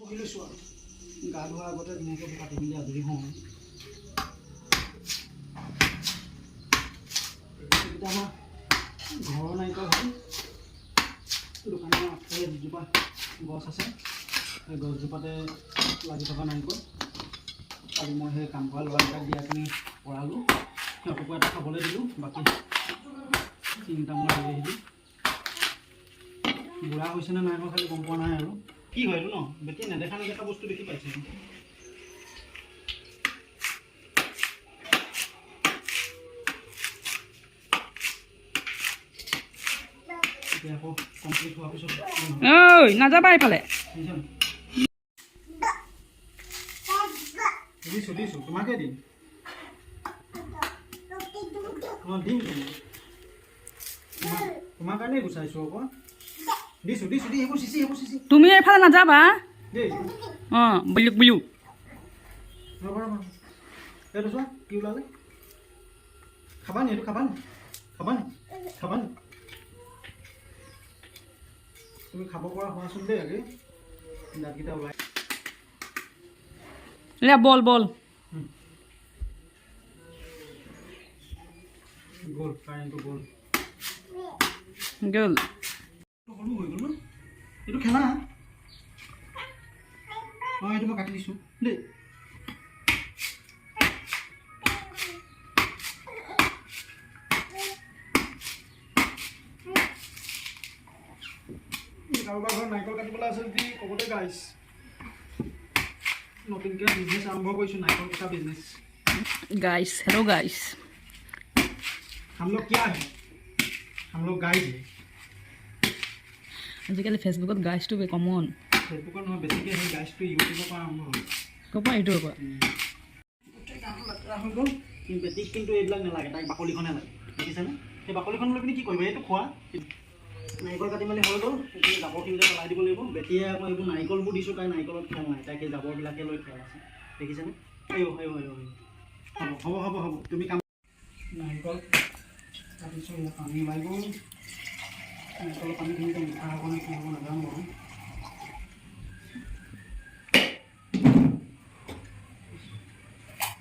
কৰি লৈছোঁ আৰু গা ধোৱাৰ আগতে ধুনীয়াকৈ কাটি মেলি আজৰি হওঁ। এইকেইটা আমাৰ ঘৰৰ নাৰিকল হয়। দোকানৰ আগফালে যিজোপা গছ আছে, সেই গছজোপাতে লাগি থকা নাৰিকল। কালি মই সেই কাম কৰা ল'ৰাকেইটাক দিয়া পিনি পৰালোঁ, সিহঁতকো এটা খাবলৈ দিলোঁ, বাকী তিনিটা মই লৈ আহিলোঁ। বুঢ়া হৈছেনে নাই মই খালি গম পোৱা নাই। আৰু কি হয় এইটো ন বেছি নেদেখা নেদেখা বস্তু দেখি পাইছে। এতিয়া আকৌ কমপ্লিট হোৱাৰ পিছত ঐ, নাযাবা এইফালে। শুনিছা নাই? দিছোঁ, দিছোঁ, তোমাকে দিম। অঁ, দিম তোমাক। তোমাৰ কাৰণেই গুচাইছোঁ আকৌ। দিছোঁ, দিছোঁ, দি সেইবোৰ চিচি, সেইবোৰ চিচি। তুমি এইফালে নাযাবা। দেই। অঁ, বুলুক বুলুক। ৰ'বা, ৰ'বা। এইটো চোৱা, কি ওলালে। খাবা নি এইটো? খাবা নি? খাবা নি? খাবা নি? তুমি খাব পৰা হোৱাচোন দেই। আগে দাঁতকেইটা ওলাই। লে, বল বল। গ'ল, কাৰেণ্টটো গ'ল। গ'ল। সৰু হৈ গ'ল ন এইটো। খেলা। অঁ, এইটো মই কাটি দিছোঁ দেই। কাৰোবাৰ ঘৰত নাৰিকল কাটিবলৈ আছে যদি ক'বতে গাইছ। নতুনকৈ বিজনেছ আৰম্ভ কৰিছোঁ, নাৰিকল কটা বিজনেছ। গাইছ, হেল্ল' গাইছ। हम लोग क्या है? हम लोग गाइस है। আজিকালি ফেচবুকত গাইছটো কমন। ফেচবুকত নহয়, বেছিকৈ সেই গাইছটো ইউটিউবৰ পৰা আৰম্ভ হ'ল। ক'ৰ পৰা? ইউটিউবৰ পৰা। গোটেই গাটো লেতেৰা হৈ গ'ল। কিন্তু বেটিক কিন্তু এইবিলাক নালাগে, তাইক বাকলিখনহে লাগে। দেখিছেনে? সেই বাকলিখন লৈ পিনি কি কৰিবা? এইটো খোৱা। নাৰিকল কাটি মেলি হৈ গ'ল। এইখিনি জাবৰখিনিতে পেলাই দিব লাগিব। বেটিয়ে আকৌ এইবোৰ নাৰিকলবোৰ দিছোঁ, তাই নাৰিকলত খেল নাই, তাইক সেই জাবৰবিলাকে লৈ খেল আছে। দেখিছেনে? আইঅ, আইঅ, আইঅ, আইঅ। হ'ব, হ'ব, হ'ব, হ'ব। তুমি কাম। নাৰিকল কাটিছোঁ, ইয়াত পানী ওলাই গ'ল। নাৰিকলৰ পানীখিনি এতিয়া মিঠা হ'ব নে কি হ'ব নাজানো বাৰু।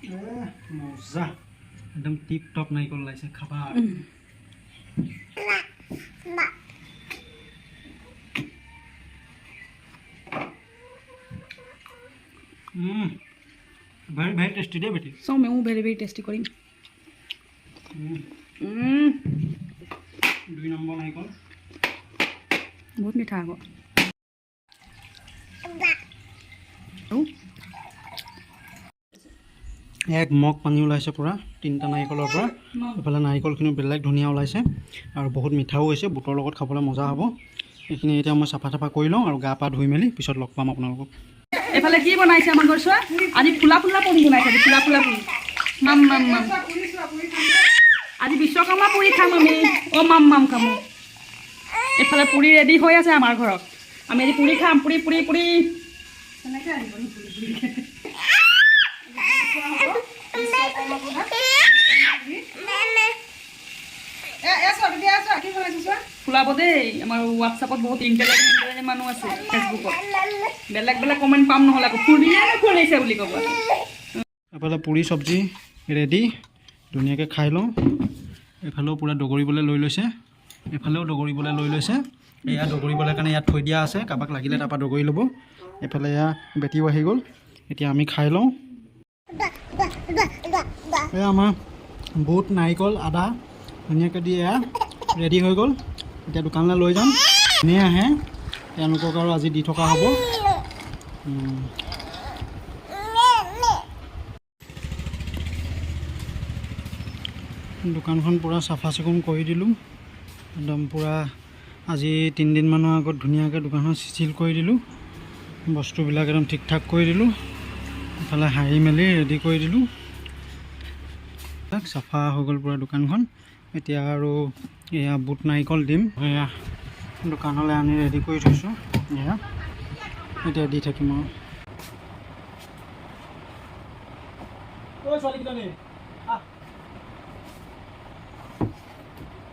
এ মজা, একদম টিপ টপ নাৰিকল ওলাইছে। খাবা আৰু। ভেৰি ভেৰি টেষ্টি দেই বেটি। চাওঁ, ময়ো ভেৰি ভেৰি টেষ্টি কৰিম। 2 নম্বৰ নাৰিকল। বহুত মিঠা আকৌ। আৰু এক মগ পানী ওলাইছে পূৰা তিনিটা নাৰিকলৰ পৰা। এইফালে নাৰিকলখিনিও বেলেগ ধুনীয়া ওলাইছে আৰু বহুত মিঠাও হৈছে। বুটৰ লগত খাবলৈ মজা হ'ব। এইখিনি এতিয়া মই চাফা চাফা কৰি লওঁ আৰু গা পা ধুই মেলি পিছত লগ পাম আপোনালোকক। এইফালে কি বনাইছে আমাৰ ঘৰ চোৱা? আজি ফুলা ফুলা পুৰি বনাইছে। আজি ফুলা ফুলা পুৰি। মাম মাম মাম। আজি বিশ্বকৰ্মা পুৰি খাম আমি। অ' মাম মাম খাম। এইফালে পুৰি ৰেডি হৈ আছে আমাৰ ঘৰত। আমি আজি পুৰি খাম, পুৰি পুৰি পুৰি। কেনেকৈ আহিব নো পুৰি পুৰি? এ এ চোৱা, তেতিয়া চোৱা, কি বনাইছো চোৱা। ফুলাব দেই। আমাৰ হোৱাটছআপত বহুত ইণ্টেলিজেণ্ট ইণ্টেলিজেণ্ট মানুহ আছে। ফেচবুকত বেলেগ বেলেগ কমেণ্ট পাম নহ'লে আকৌ, ফুৰিয়ে নুফুৰিছে বুলি ক'ব। এইফালে পুৰি চব্জি ৰেডি, ধুনীয়াকৈ খাই লওঁ। এইফালেও পূৰা দগৰিবলৈ লৈ লৈছে, এইফালেও দগৰিবলৈ লৈ লৈছে। এয়া দগৰিবলৈ কাৰণে ইয়াত থৈ দিয়া আছে, কাৰোবাক লাগিলে তাৰপৰা দগৰি ল'ব। এইফালে এয়া বেটিও আহি গ'ল। এতিয়া আমি খাই লওঁ। এয়া আমাৰ বুট, নাৰিকল, আদা ধুনীয়াকৈ দি এয়া ৰেডি হৈ গ'ল। এতিয়া দোকানলৈ লৈ যাম। এনেই আহে তেওঁলোকক আৰু আজি দি থকা হ'ব। দোকানখন পূৰা চাফা চিকুণ কৰি দিলোঁ একদম পূৰা। আজি 3 দিনমানৰ আগত ধুনীয়াকৈ দোকানখন চিজিল কৰি দিলোঁ, বস্তুবিলাক একদম ঠিক ঠাক কৰি দিলোঁ, ইফালে সাৰি মেলি ৰেডি কৰি দিলোঁ। চাফা হৈ গ'ল পূৰা দোকানখন। এতিয়া আৰু এয়া বুট নাৰিকল দিম। এয়া দোকানলৈ আনি ৰেডি কৰি থৈছোঁ। এয়া এতিয়া দি থাকিম আৰু। ছোৱালীকেইজনী, আহ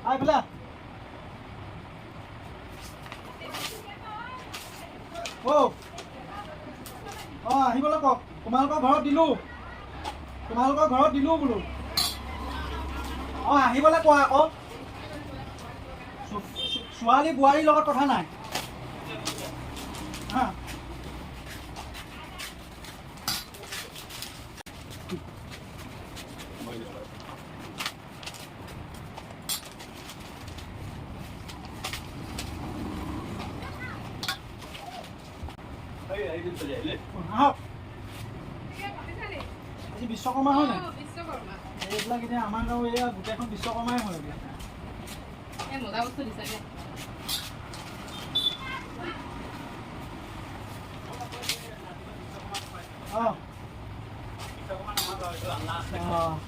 আহ, এইফালে আহ। অ' অঁ, আহিবলৈ কওক। তোমালোকৰ ঘৰত দিলোঁ, তোমালোকৰ ঘৰত দিলোঁ বোলো। অঁ, আহিবলৈ কোৱা আকৌ। ছোৱালী বোৱাৰীৰ লগত কথা নাই। হা। আহক। আজি বিশ্বকৰ্মা হয় নাই? এইবিলাক এতিয়া আমাৰ গাঁও এয়া গোটেইখন বিশ্বকৰ্মাই হয় এইবিলাক। মজা বস্তু দিছে দেই। অঁ অঁ।